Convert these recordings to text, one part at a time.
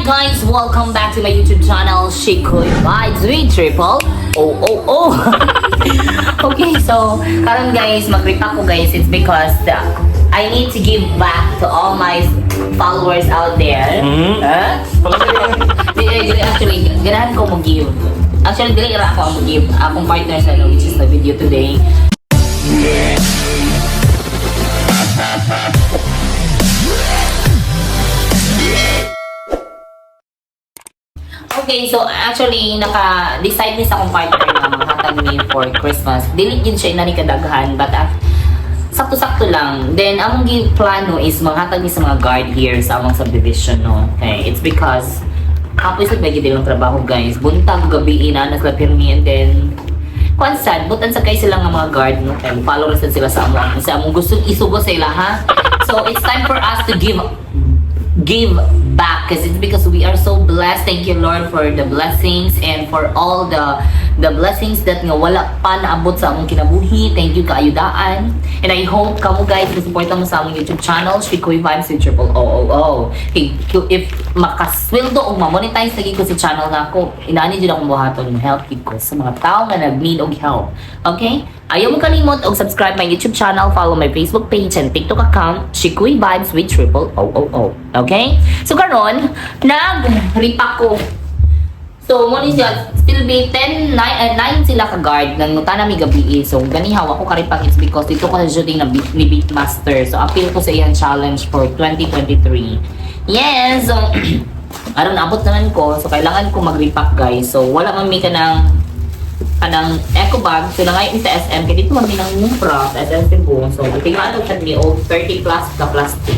Guys! Welcome back to my YouTube channel, Shikoy Vibes with Triple O O O. Okay, so karon guys, mag-repack ko guys. It's because I need to give back to all my followers out there. Huh? Dili, dili, actually, ganahan ko mo-give. Actually, dili ra ako ang mo-give. Akong partner sa no, which is the video today. Okay, so actually, naka-decide mi sa akong partner na maghatag mi for Christmas. Dili gid siya inani kadaghan, but sakto-sakto lang. Then, among gi plano is maghatag mi sa mga guard here sa among subdivision, no? Okay, it's because kapoy sa gid ilang trabaho, guys. Buntag gabi ina na sila pirmi and then kuan sad, butan sa kay sila nga mga guard, no? Kay follow ra sad sila sa among gusto isugo sa ila, ha? So, it's time for us to give give back because it's because we are so blessed. Thank you, Lord, for the blessings and for all the blessings that nga wala pa naabot sa among kinabuhi. Thank you kaayudaan. And I hope kamo guys suporta mo sa among YouTube channel, Shikoy Vibes with Triple O O O. If makasweldo o ma-monetize lagi ko sa channel nako, inani jud akong buhaton, help gid ko sa mga tao nga nag-need og help. Okay? Ayaw mo kalimot og subscribe my YouTube channel, follow my Facebook page and TikTok account, Shikoy Vibes with Triple O O O. Okay? So karon, nag-repack ko. So, mo ni siya, still be 10, 9, 9 sila ka-guard nang na mi gabi eh. So, ganihaw ako ka-repack, it's because dito ko sa shooting na beat, ni Beatmaster. So, appeal ko sa iyang challenge for 2023. Yes! So, aron abot naman ko. So, kailangan ko mag-repack, guys. So, wala man mi kanang eco bag. So, nangayon sa SM. Kaya dito man mi nang mumpra sa SM Cebu. So, tingnan ko mi og 30 plus ka plastic.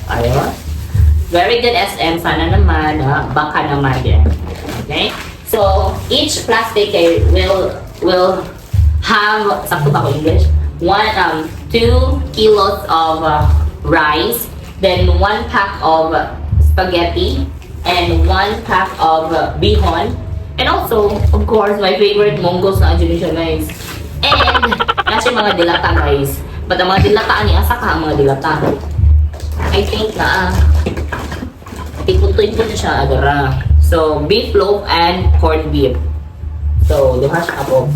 Ayun. Very good, SM. Sana naman, ha? Baka naman din. Okay? So, each plastic eh, will have, sakto ba ko English? 2 kilos of rice, then one pack of spaghetti, and one pack of bihon, and also, of course, my favorite monggos na dyan siya, guys. And, nasa mga dilata, guys. But ang mga dilata, ani, asa ka ang mga dilata? I think na, tipon-tipon siya, agara. So, beef loaf and corned beef. So, duha siya ka buok.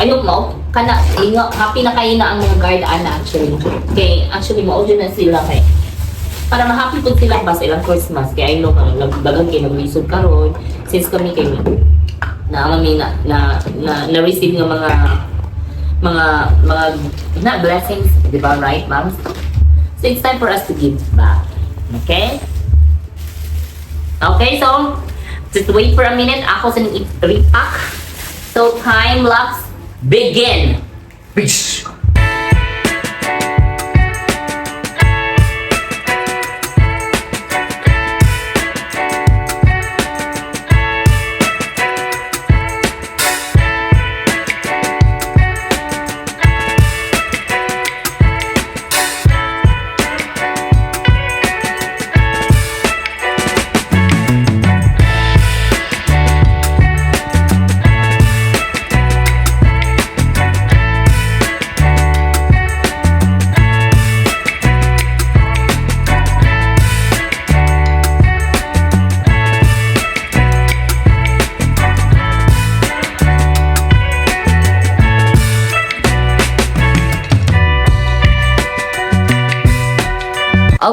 Ayun mo, kana, inga, happy na kayo na ang mga guard ana actually. Kay, actually, mao na sila kay para ma-happy po sila ba sa ilang Christmas. Kaya I know, kang nagdagan kay naglisod karon since kami kay na mami na na na, na receive nga mga na blessings, di ba, right, ma'am? So it's time for us to give back. Okay? Okay, so just wait for a minute. Ako sa ning repack. So time lapse begin. Peace.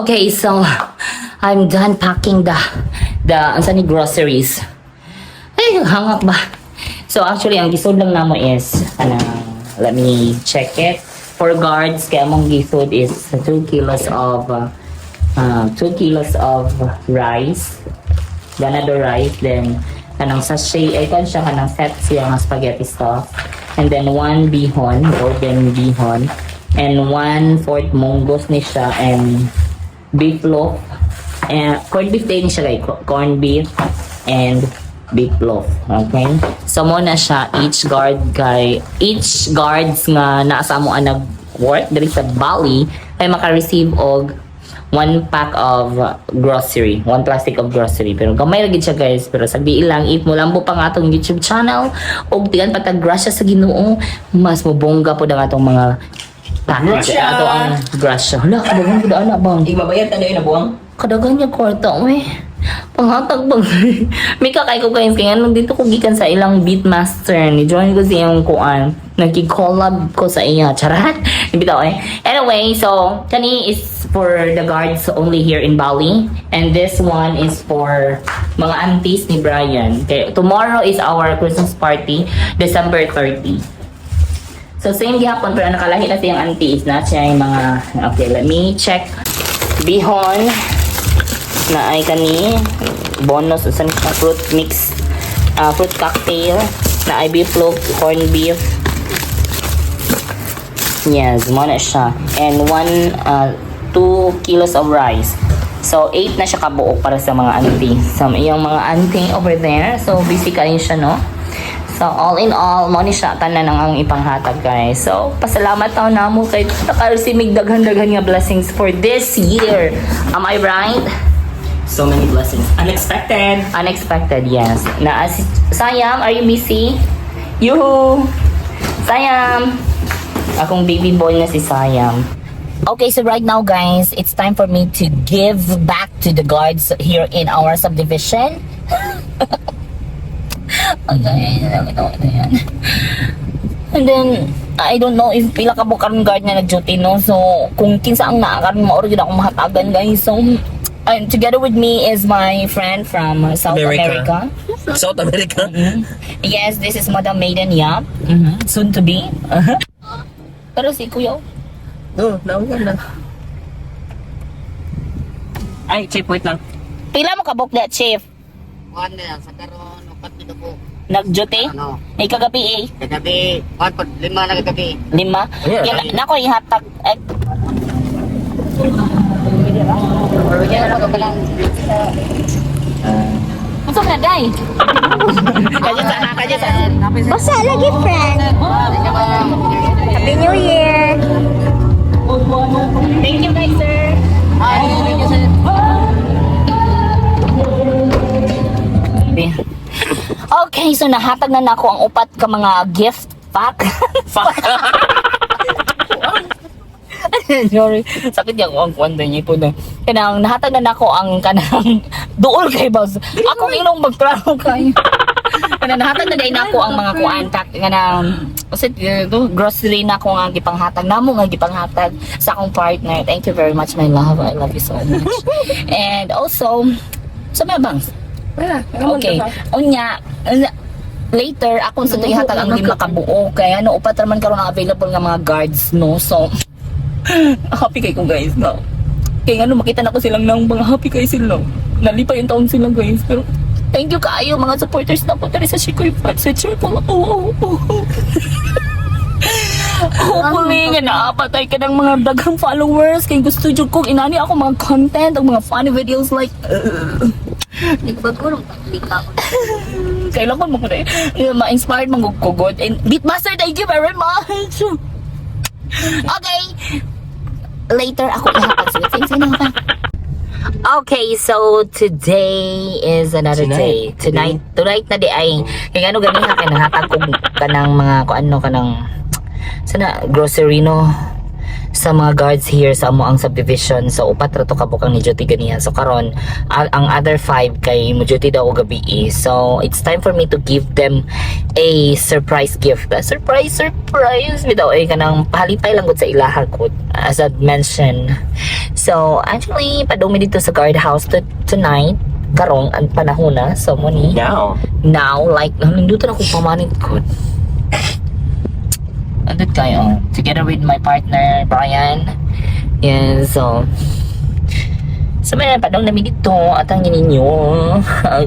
Okay, so I'm done packing the ang ni groceries. Ay, hangak ba? So actually, ang gisod lang namo is ano, let me check it. For guards, kaya among gisod is 2 kilos of rice. Ganado rice, then kanang sachet, ay kan siya kanang set siya nga spaghetti sauce. And then one bihon, golden bihon. And 1/4 munggos ni siya and beef loaf. And corned beef din siya guys. Corned beef and beef loaf. Okay? So mo na siya each guard kay each guards nga naa sa amo ang nag-work diri sa Bali ay maka-receive og one pack of grocery, one plastic of grocery. Pero gamay ra gid siya guys, pero sagdi lang if mulambo pa nga atong YouTube channel og tigan patag grasya sa Ginoo, mas mobongga pod ang atong mga package. Grasya! Ato ang grasya. Hala, kadaghan gud ana bang. Igbabayad ta na buwang. Kadaghan niya kwarta, uy. Panghatag bang. Mika kay ko, guys, kaya ano dito ko gikan sa ilang beatmaster ni join ko sa iyang kuan. Nagki-collab ko sa iya. Charat. Bitaw eh. Anyway, so kani is for the guards only here in Bali and this one is for mga aunties ni Brian. Okay, tomorrow is our Christmas party, December 30. So same gihapon pero nakalahi na siyang aunties na siya yung mga. Okay, let me check. Bihon na ay kani bonus usan ka fruit mix, fruit cocktail na ay beef loaf, corned beef. Yes, mo na siya. And 2 kilos of rice. So, 8 na siya kabuok para sa mga auntie. So, iyang mga auntie over there. So, basically siya, no? So, all in all, mo ni siya tanan ang ang ipanghatag, guys. So, pasalamat taon namo kay naka-receive daghan-daghan nga blessings for this year. Am I right? So many blessings. Unexpected. Unexpected, yes. Na si Sayam, are you busy? Yuhu! Sayam! Akong baby boy na si Sayam. Okay, so right now, guys, it's time for me to give back to the guards here in our subdivision. Okay, ito, ito yan. And then, I don't know if pila ka karon guard na nag-duty, no? So, kung kinsa ang naa karon mao gyud akong mahatagan, guys. So, and together with me is my friend from South America. America. South America. Yes, this is Madam Maiden Yap. Soon to be. Pero si Kuya, No, naugan na. Ay, Chief, wait lang. Pila mo kabuk na, Chief? Kuan na sa karon upat ni ko. Nag-duty? Ano? Ay, kagabi eh. Kagabi, kuan pod lima na kagabi. Lima. Yeah. Yan, nako, ihatag. Eh, Kaya ano ka lang. Unsa na, day? Kanya sa, kanya sa. Basta lagi, friend. Happy New Year! Thank you guys, sir. Ah, thank you, sir. Okay, so nahatag na nako ang upat ka mga gift pack. Fuck. Sorry. Sakit niya ko ang kwan niya po na. Kanang nahatag na nako ang kanang duol kay boss. Akong ilong magklaro kay. Kanang nahatag na day nako ang mga kuan pack kanang usit to grocery na ko nga gipanghatag namo nga gipanghatag sa akong partner. Thank you very much, my love. I love you so much. And also sa mga bangs. Okay. Unya, unya, later akong sa ihatag ang lima ka buo kay ano upat ra man karon ang available nga mga guards, no. So happy kay ko, guys, no. Kay ano makita na ko silang nang mga happy kay sila. Nalipay yung taon sila, guys. Pero thank you kaayo mga supporters na po diri sa Shikoy Fan sa Church. Oh. Hopefully nga naapatay ka ng mga daghang followers kay gusto jud kong inani ako mga content og mga funny videos like Nagbagurong taklika ko. Kailangan mo ko na eh, ma-inspired man ko good. And Beatmaster, thank you very much. Okay. Later ako ihatag sa Sige na pa. Okay, so today is another Tonight. day. Tonight, tonight na di ay kay ano gani ha kay nahatag ko kanang mga kung ano kanang sana grocery, no, sa mga guards here sa amo ang subdivision. So upat ra to kabukang ni duty ganiha. So karon ang other five kay mo duty daw og gabi eh. So it's time for me to give them a surprise gift. A surprise, surprise bitaw ay kanang pahalipay lang gud sa ilaha ko as I mentioned. So actually padung mi dito sa guard house tonight karong ang panahon na so mo ni Now. Now, like, nandito na akong pamanit ko. Andun kayo. Together with my partner, Brian. Yan, so. So, may padong namin dito at ang ninyo.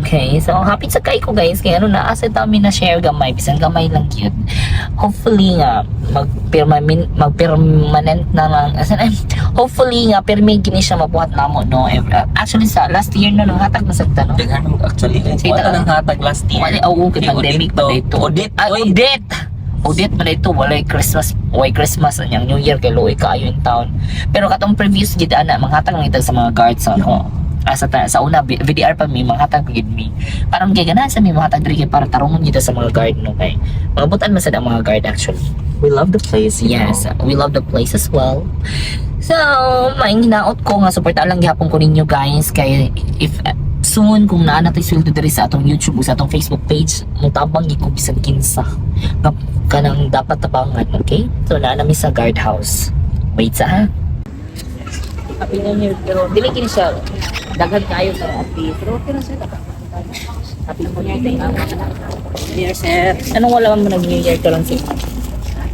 Okay, so happy sa kay ko, guys. Kaya ano na, asa dami na share gamay. Bisan gamay lang cute. Hopefully nga, magpermanent na lang. Asan ay, hopefully nga, pirmi gini siya mabuhat namo, no? Actually, sa last year no, nang hatag masagta, no? Daghan mo actually. Sige, Wala nang hatag last year. Wala, oo, kay pandemic pa Odette dito. Odette, Ah, oy. Odette! Odette man ito, walay Christmas, walay Christmas anyang New Year kay luoy kaayo in town. Pero katong previous gid ana manghatag lang itag sa mga guards sa ako. Ah, sa una VDR pa mi manghatag gid mi. Parang kay ganahan sa mi manghatag diri kay para tarungon kita sa mga guard, no, kay mabutan man sad ang mga guard actually. We love the place, you Yes, know. we love the place as well. So, maing hinaot ko nga suporta lang gihapon ko ninyo, guys, kay if soon Soon, kung naa na tay sweldo diri sa atong YouTube o sa atong Facebook page, mutabang gid ko bisan kinsa nga kanang dapat tabangan, okay? So naa na mi sa guardhouse. Wait sa ha. Happy New Year, pero dili kini siya daghan kayo sa ati. Pero okay na siya. Happy New Year sa imo. New Year, sir. Anong wala man mo nag New Year karon si?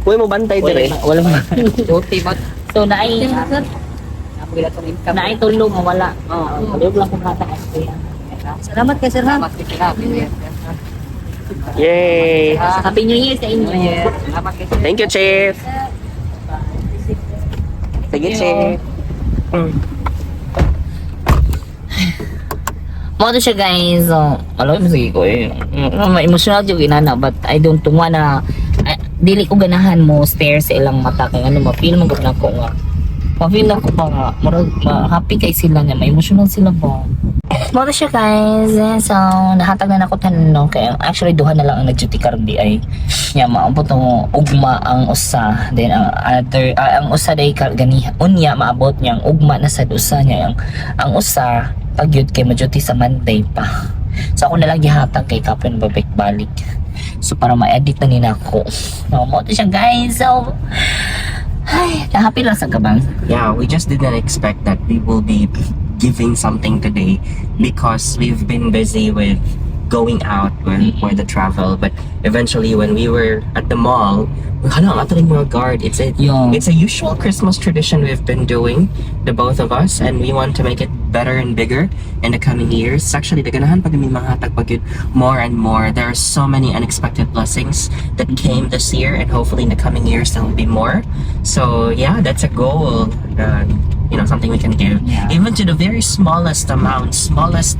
Uy, mo bantay dire. Wala man. Duty ba? So naay Ako gila tong income. naay tulong nga wala. Oo. Palihog lang kung hatag ang kuya. Salamat kay sir ha. Salamat kay sir. Happy New Year. Yay! Happy New Year sa inyo. New Year. Salamat kay sir. Thank you, Chief. Sige, Chief. Mao to siya, guys. So, alam mo sige ko eh. Ma-emotional jud inana, but I don't wanna ay, dili ko ganahan mo stare sa ilang mata kay ano, ma-feel mo gud nako nga. Ma-feel ako pa nga murag ma-happy kay sila nga ma-emotional sila ba. Mao to siya, guys. Eh, so nahatag na nako tanan, no, kay actually duha na lang ang nag-duty karon di ay. Nya maabot ang ugma ang usa, then ang other ang usa day ganiha unya maabot niya ang ugma na sad usa niya ang usa pagyud kay ma-duty sa Monday pa. So ako na lang gihatag kay kapoy babalik balik. So para ma-edit na ni nako. No, mao to siya, guys. So ay, happy lang sa gabang. Yeah, we just didn't expect that we will be giving something today because we've been busy with going out with, for the travel. But eventually, when we were at the mall, hala, ang ato ring mga guard. It's a usual Christmas tradition we've been doing, the both of us, and we want to make it better and bigger in the coming years. Actually, ganahan pa kami manghatag pa gyud more and more. There are so many unexpected blessings that came this year, and hopefully in the coming years there will be more. So yeah, that's a goal. Something we can give. Even to the very smallest amount, smallest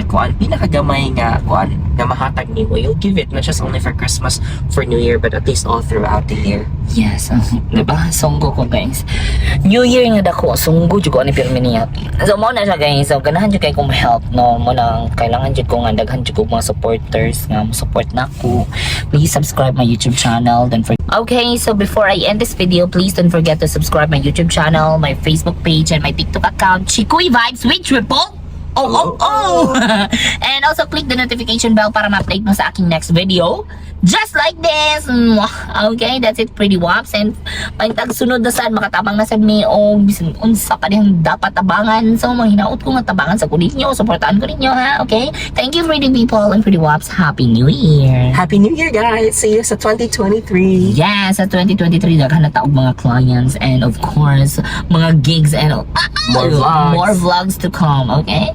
kuan, pinakagamay nga kuan nga mahatag nimo, you'll give it not just only for Christmas, for New Year, but at least all throughout the year. Yes, diba? Sunggo ko, guys. New Year nga dako, sunggo jud ko ani pirmi niya. So mao na siya, guys. So ganahan jud kay kong help, no. Mo nang kailangan jud ko nga daghan jud ko mga supporters nga mo support nako. Please subscribe my YouTube channel. Don't forget. Okay, so before I end this video, please don't forget to subscribe my YouTube channel, my Facebook page, and my TikTok account, Chikoy Vibes with Triple Oh. And also click the notification bell para ma-update mo sa aking next video. Just like this! Mwah! Okay, that's it, pretty wops. And pagtag sunod na sad, makatabang na sad mi o bisan unsa pa dihang dapat tabangan. So, manghinaot ko nga tabangan sa kulit nyo. Suportahan ko ninyo, ha? Okay? Thank you, pretty people and pretty wops. Happy New Year! Happy New Year, guys! See you sa 2023! Yes, sa 2023, daghan na taog mga clients and of course, mga gigs and More vlogs. More vlogs to come, okay?